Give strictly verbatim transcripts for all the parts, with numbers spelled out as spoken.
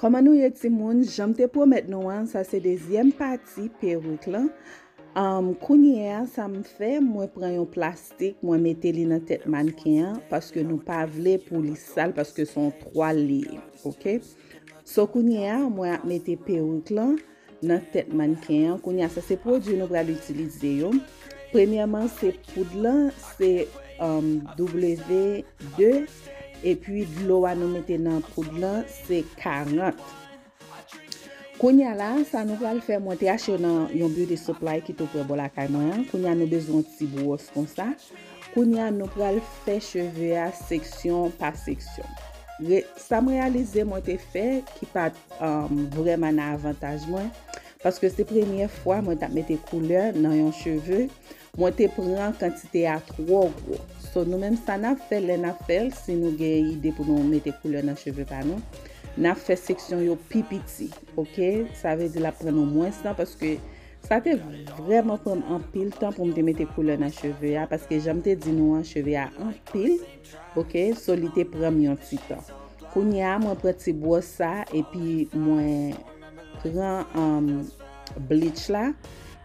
Kòman nou ye, timoun? Jan m te pwomèt nou an, sa se dezyèm pati perik lan. Um, kounye a, sa m fè, mwen pran yon plastik, mwen mete li nan tèt mannken an, paske nou pa vle pou li sal, paske se yon twal li ye, oke? So, kounye a, mwen ap mete perik lan nan tèt mannken an. Kounye a, sa se pwodui nou pral itilize yo. Premyèman, se poud lan, se, um, W de, epi dlo a nou mete nan poud lan, se karant. Kounye a la, sa nou pral fè, mwen te achte yo nan yon beauty supply ki tou prè bò lakay mwen an. Kounye a, nou bezwen yon ti bwòs konsa. Kounye a, nou pral fè cheve a seksyon pa seksyon. Re-, sa m reyalize mwen te fè ki pa t, um, vrèman nan avantaj mwen, paske se premyè fwa mwen t ap mete koulè nan yon cheve. Mwen te pran kantite a twò gwo. So, nou menm, sa n ap fè lè n ap fè l, si nou gen ide pou nou mete koulè nan cheve pa nou, n ap fè seksyon yo pi piti, oke? Sa vle di l ap pran nou mwens tan, paske sa te vrèman pran m anpil tan pou m te mete koulè nan cheve a, paske jan m te di nou an, cheve a anpil, oke? So, li te pran m yon ti tan. Kounye a, mwen pran ti bwòs sa, epi mwen pran, um, bleach la,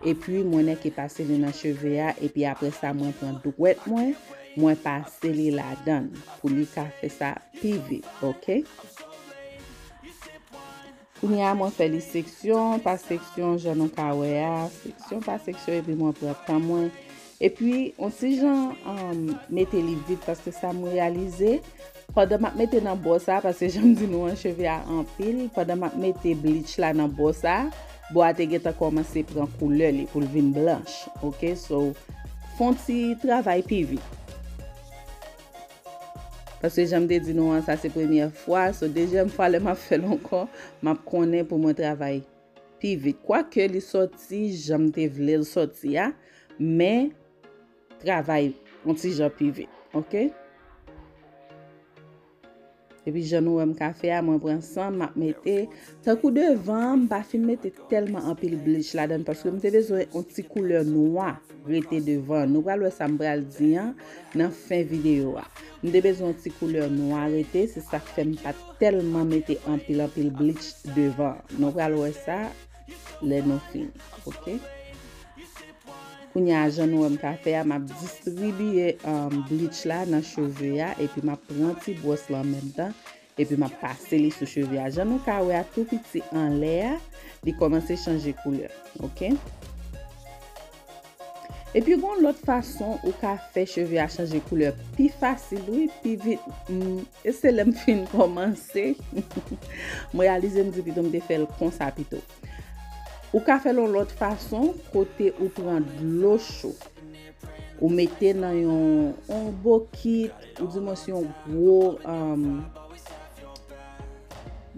epi mwen nèke pase li nan cheve a, epi apre sa, mwen pran dwèt mwen, mwen pase li ladan l pou li ka fè sa pi vit, oke? Kounye a, mwen fè li seksyon pa seksyon, jan nou ka wè a, seksyon pa seksyon, epi mwen pran tan mwen. Epi, on ti jan, um, mete li vit, paske sa m reyalize, pandan m ap mete nan bò sa, paske jan m di nou an, cheve a anpil, pandan m ap mete bleach la nan bò sa, bò a te gentan kòmanse pran koulè li pou l vin blanch, oke? So, fè on ti travay pi vit. Paske jan m te di nou an, sa se premyè fwa, so dezyèm fwa lè m ap fè l ankò, m ap konnen pou mwen travay pi vit. Kwake li sòti jan m te vle l sòti a, men travay on ti jan pi vit, oke? Epi jan nou wè m ka fè a, mwen pran san m, m ap mete. Tankou devan an, m pa fin mete tèlman anpil bleach ladan l, paske m te bezwen on ti koulè nwa rete devan. Nou pral wè sa m pral di an nan fen videyo a. M te bezwen on ti koulè nwa rete, se sa k fè m pa t tèlman mete anpil, anpil bleach devan. Nou pral wè sa lè nou fini, oke? Kounye a, jan nou wè m ka fè a, m ap distribiye, um, bleach la nan cheve a, epi m ap pran ti bwòs la an menm tan, epi m ap pase li sou cheve a. Jan nou ka wè a, tou piti anlè a, li kòmanse chanje koulè, oke? Epi, gon lòt fason ou ka fè cheve a chanje koulè pi fasil, wi, pi vit. Mm, e se lè m fin kòmanse, m reyalize m di pito m te fè l konsa pito. Ou ka fè l yon lòt fason, kote ou pran dlo cho. Ou mete nan yon, yon bokit, ou di mwen se yon gwo, um,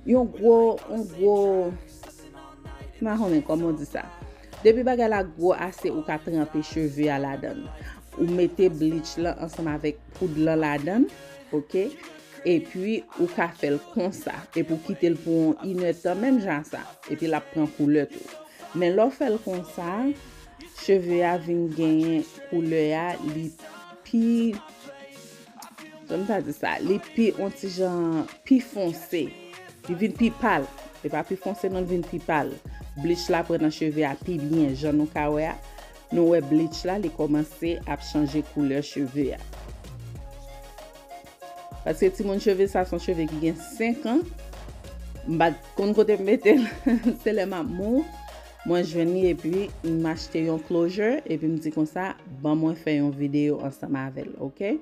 yon gwo, yon gwo, m pa konnen kòman w di sa. Depi bagay la gwo ase, ou ka tranpe cheve a ladan l. Ou mete bleach lan ansanm avèk poud lan ladan l, oke? Epi, ou ka fè l konsa. Epi, ou kite l pou yon inèdtan, menm jan sa. Epi, l ap pran koulè tou. Men lè w fè l konsa, cheve a vin genyen koulè a, li pi, jan m ta di sa, li pi, on ti jan pi fonse. Li vin pi pal. Li pa pi fonse, non, li vin pi pal. Bleach la pran nan cheve a pi byen, jan nou ka wè a. Nou wè bleach la, li kòmanse ap chanje koulè cheve a. Paske timoun, cheve sa se yon cheve ki gen senk an. M pa t konn kote m mete l. Se lè m ap move, mwen jwenn li epi m achte yon closure epi m di konsa, ban mwen fè yon videyo ansanm avè l, oke?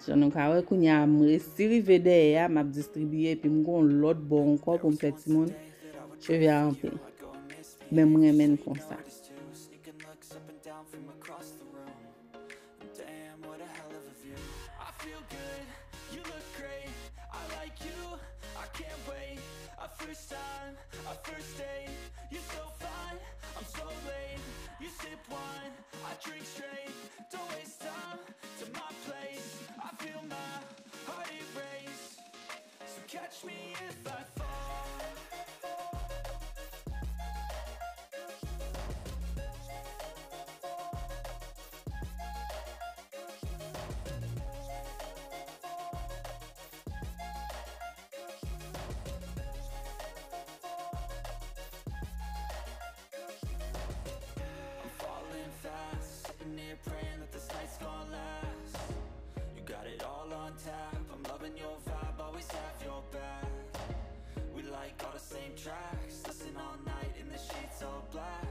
Jan nou ka wè, kounye a, m resi rive dèyè a, m ap distribiye epi m gon lòt bò ankò pou m fè timoun cheve a anpil. Men m renmen l konsa. Damn, what a hell of a view. I feel good, you look great. I like you, I can't wait. A first time, a first date. You're so fine, I'm so late. You sip wine, I drink straight. Don't waste time to my place. I feel my heart erase. So catch me if I fall. I'm loving your vibe, always have your back. We like all the same tracks, listen all night in the sheets all black.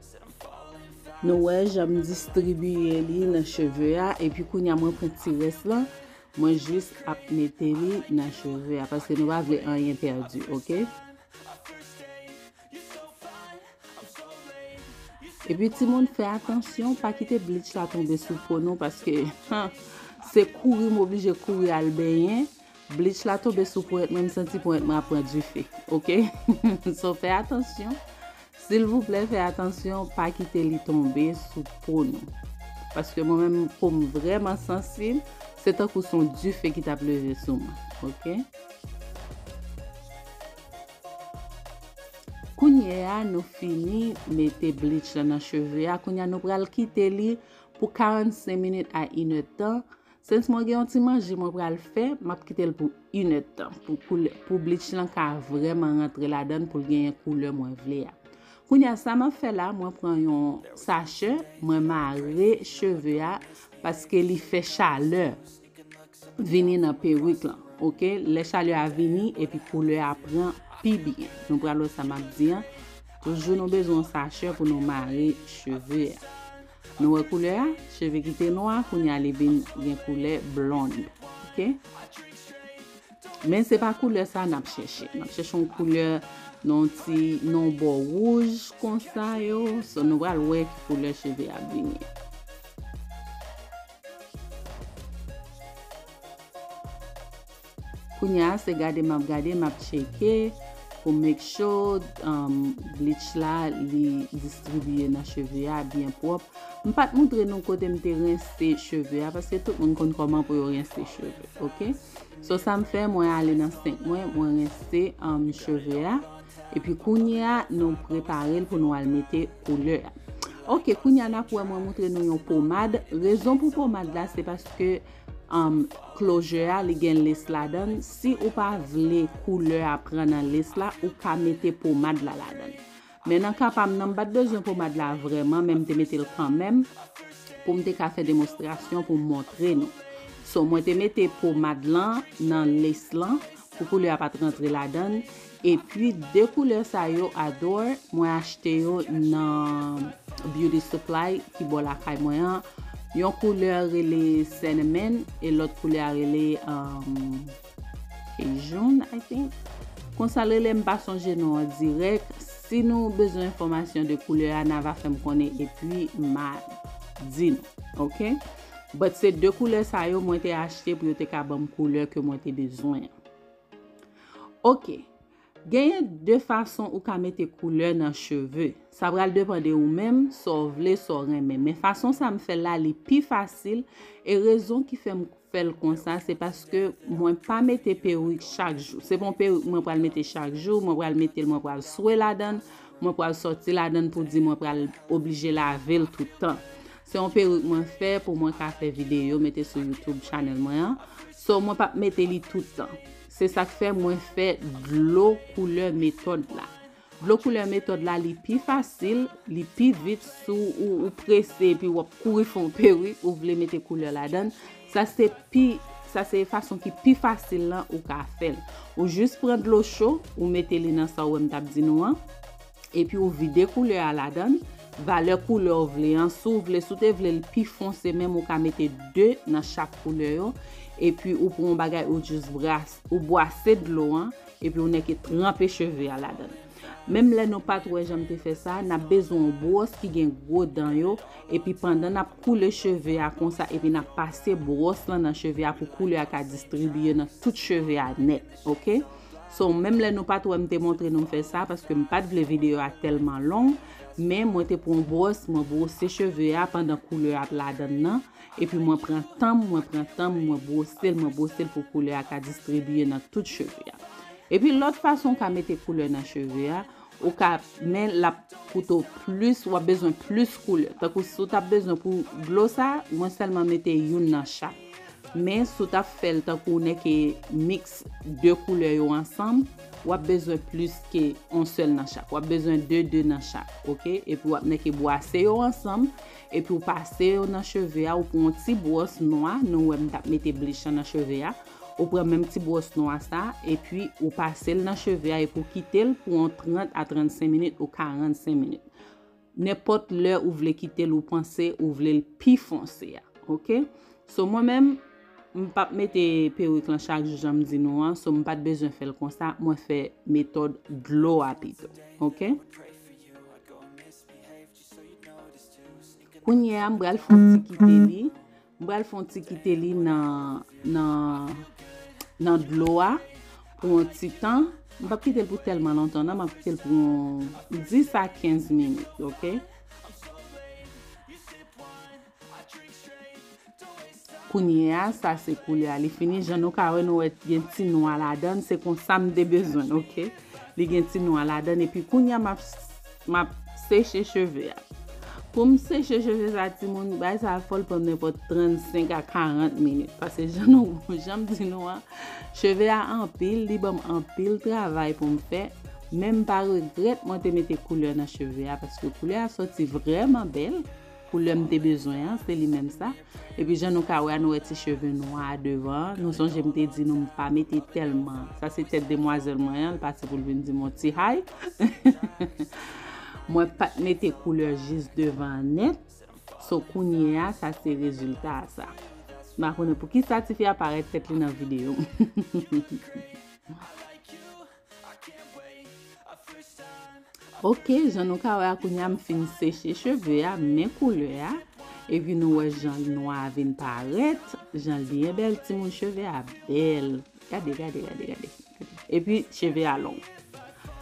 Said I'm falling fast. Nou wè jan m distribiye li nan cheve a, epi kounye a mwen pran ti rès lan, mwen jis ap mete li nan cheve a, paske nou pa vle anyen pèdi, oke? Epi timoun, fè atansyon, pa kite bleach la tonbe sou po nou, paske se kouri m oblije kouri al benyen. Bleach la tonbe sou ponyèt mwen, m santi ponyèt mwen ap pran dife, oke? So, fè atansyon. Silvouplè, fè atansyon, pa kite li tonbe sou po nou. Paske mwen menm, po m vrèman sansib, se tankou se yon dife ki t ap leve sou mwen, oke? Kounye a, nou fini mete bleach la nan cheve a. Kounye a, nou pral kite li pou karannsenk minit a inèdtan. Since mwen gen yon ti manje mwen pral fè, m ap kite l pou inèdtan pou koulè, pou bleach lan ka vrèman rantre ladan l pou l genyen koulè mwen vle a. Kounye a, sa m ap fè la, mwen pran yon sachè, mwen mare cheve a paske li fè chalè vini nan perik lan, oke? Lè chalè a vini epi koulè a pran pi byen. Nou pral wè sa m ap di an. Toujou nou bezwen yon sachè pou nou mare cheve a. Nou wè koulè a? Cheve ki te nwa, kounye a li vin gen koulè blond, oke? Men se pa koulè sa n ap chèche. N ap chèche yon koulè nan ti, nan bò wouj konsa yo. So, nou pral wè ki koulè cheve a ap vini. Kounye a, se gade m ap gade, m ap tcheke pou make sure, um, bleach la, li distribiye nan cheve a byen pwòp. M pa t montre nou kote m te rense cheve a, paske tout moun konn kòman pou yo rense cheve, oke? So, sa m fè, mwen ale nan senk mwen, mwen rense, um, cheve a. Epi kounye a, nou prepare l pou nou al mete koulè a. Oke, kounye a n ap wè mwen montre nou yon pomad. Rezon pou pomad la, se paske, um, closure a, li gen lace ladan l. Si ou pa vle koulè a pran nan lace la, ou ka mete pomad la ladan l. Men nan ka pa m nan, m pa t bezwen pomad la vrèman, men m te mete l kanmenm pou m te ka fè demonstrasyon pou m montre nou. So, mwen te mete pomad lan nan lace lan pou koulè a pa t rantre ladan l. Epi, de koulè sa yo, Adore, mwen achte yo nan Beauty Supply ki bò lakay mwen an. Yon koulè rele Cinnamon e lòt koulè a rele, um, Cajun, I think. Konsa l rele, m pa sonje non an dirèk. Si nou bezwen enfòmasyon de koulè a, n a va fè m konnen epi m a di nou, oke? But se de koulè sa yo mwen te achte pou yo te ka ban m koulè ke mwen te bezwen an. Oke. Genyen de fason ou ka mete koulè nan cheve. Sa pral depann de ou menm, sa w vle, sa w renmen. Men fason sa m fè l la, li pi fasil. E rezon ki fè m fè l konsa, se paske mwen pa mete perik chak jou. Se pa yon perik mwen pral mete chak jou, mwen pral mete l, mwen pral swe ladan l, mwen pral sòti ladan l pou di mwen pral oblije lave l tout tan. Se yon perik mwen fè pou mwen ka fè videyo, mete sou YouTube channel mwen an. So, mwen p ap mete li tout tan. Se sa k fè mwen fè dlo koulè metòd la. Dlo koulè metòd la, li pi fasil, li pi vit si w, ou, ou prese epi w ap kouri fè yon perik, ou vle mete koulè ladan l. Sa se pi, sa se fason ki pi fasil lan ou ka fè l. Ou jis pran dlo cho, ou mete li nan sa w wè m t ap di nou an. Epi ou vide koulè a ladan l. Valè koulè w vle an, si w vle, si w te vle l pi fonse menm, ou ka mete de nan chak koulè yo. Epi ou pran yon bagay, ou jis bras-, ou bwase dlo an, epi ou nèke tranpe cheve a ladan l. Menm lè nou pa t wè jan m te fè sa, n ap bezwen yon bwòs ki gen gwo dan yo, epi pandan n ap koule cheve a konsa, epi n ap pase bwòs lan nan cheve a pou koulè a ka distribiye nan tout cheve a nèt, oke? So, menm lè nou pa t wè m te montre nou m fè sa, paske m pa t vle videyo a tèlman long, men mwen te pran yon bwòs, mwen bwose cheve a pandan koulè a ap ladan l nan, epi mwen pran tan m, mwen pran tan m, mwen bwose l, mwen bwose l pou koulè a ka distribiye nan tout cheve a. Epi lòt fason w ka mete koulè nan cheve a, ou ka, men l ap koute w plis, w ap bezwen plis koulè. Tankou si w t ap bezwen pou dlo sa, mwen sèlman mete youn nan chak. Men si w t ap fè l tankou w nèke miks de koulè yo ansanm, w ap bezwen plis ke yon sèl nan chak. W ap bezwen de, de nan chak, oke? Epi w ap nèke bwase yo ansanm, epi w pase yo nan cheve a, ou pran yon ti bwòs nwa, nou wè m t ap mete blich lan nan cheve a, ou pran menm ti bwòs nwa sa, epi ou pase l nan cheve a, epi w kite l pou yon trant a trannsenk minit ou karannsenk minit. Nenpòt lè ou vle kite l, ou panse ou vle l pi fonse a, oke? So, mwen menm, m p ap mete perik lan chak jou, jan m di nou an, so m pa t bezwen fè l konsa, mwen fè metòd dlo a pito, oke? Kounye a, m pral fè yon ti kite li. M pral fè yon ti kite li nan, nan, nan dlo a pou yon ti tan. M p ap kite l pou tèlman lontan, non, m ap kite l pou yon dis a kenz minit, oke? Kounye a, sa se koulè a. Li fini, jan nou ka wè, nou wè gen ti nwa ladan l. Se konsa m te bezwen l, oke? Li gen ti nwa ladan l. Epi kounye a, m ap, m ap seche cheve a. Pou m seche cheve sa, timoun, bagay sa fò l pran m nenpòt trannsenk a karant minit. Paske jan nou, jan m di nou an, cheve a anpil, li ban m anpil travay pou m fè. Men m pa regrèt mwen te mete koulè nan cheve a, paske koulè a sòti vrèman bèl. Koulè m te bezwen an, se li menm sa. Epi jan nou ka wè a, nou wè ti cheve nwa a devan an. Nou sonje m te di nou m pa mete tèlman. Sa se tèt demwazèl mwen an, l pase pou l vin di m yon ti hay. Mwen pa t mete koulè jis devan an nèt. So kounye a, sa se rezilta a sa. M pa konnen poukisa tifi a parèt tèt li nan videyo m. Oke, jan nou ka wè a, kounye a m fin seche cheve a, men koulè a. Epi nou wè jan nwa a vin parèt, jan l byen bèl, timoun, cheve a bèl. Gade, gade, gade, gade. Epi cheve a long.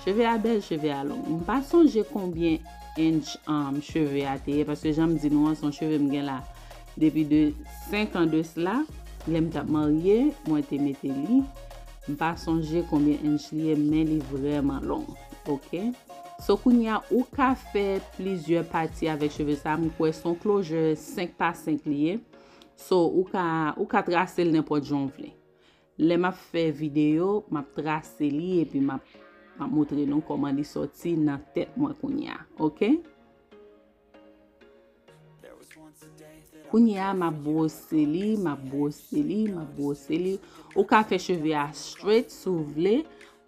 Cheve a bèl, cheve a long. M pa sonje konbyen inch, um, cheve a te ye, paske jan m di nou an, se yon cheve m gen la depi de senk an de sila. Lè m t ap marye, mwen te mete li. M pa sonje konbyen inch li ye, men li vrèman long. Oke? So, kounye a, ou ka fè plizyè pati avèk cheve sa. M kwè se yon closure senk pa senk li ye. So, ou ka, ou ka trase l nenpòt jan w vle. Lè m ap fè videyo, m ap trase li epi m ap, m ap montre nou kòman li sòti nan tèt mwen kounye a. Oke? Kounye a, m ap bwose li, m ap bwose li, m ap bwose li. Ou ka fè cheve a straight si w vle,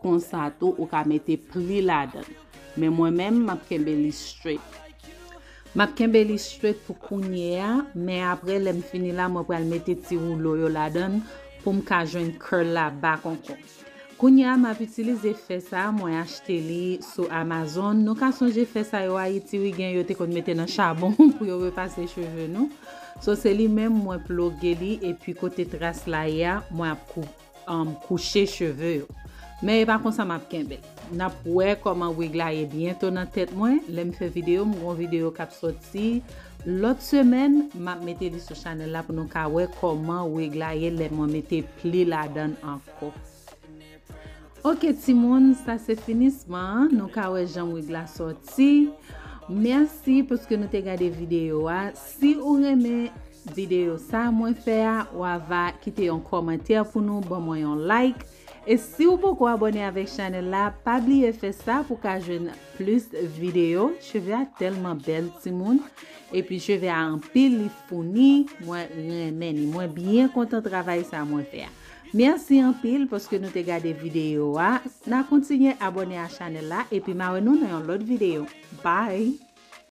konsa tou ou ka mete pli ladan l. Men mwen menm, m ap kenbe li straight. M ap kenbe li straight pou kounye a, men apre lè m fini la, mwen pral mete ti woulo yo ladan l pou m ka jwenn curl la back ankò. Kounye a, m ap itilize fè sa a, mwen achte li sou Amazon. Nou ka sonje fè sa yo Ayiti, wi, gen yo te konn mete nan chabon pou yo repase cheve nou. So, se li menm mwen ploge li, epi kote tras la ye a, mwen ap kou-, um, kouche cheve yo. Men e pa konsa m ap kenbe l. N ap wè kòman wig la ye byento nan tèt mwen. Lè m fè videyo, m gon videyo k ap sòti lòt semèn. M ap mete li sou chanèl la pou nou ka wè kòman wig la ye lè mwen mete pli ladan l ankò. Oke, timoun, sa se finisman an. Nou ka wè jan wig la sòti. Mèsi paske nou te gade videyo a. Si ou renmen videyo sa mwen fè a, w ava kite yon kòmantè pou nou, ban mwen yon like. E si w poko abòne avèk chanèl la, pa bliye fè sa pou ka jwenn plis videyo. Cheve a tèlman bèl, timoun. Epi cheve a anpil, li founi. Mwen renmen li. Mwen byen kontan travay sa mwen fè a. Mèsi anpil paske nou te gade videyo a. N a kontinye abòne a chanèl la, epi m a wè nou nan yon lòt videyo. Bye!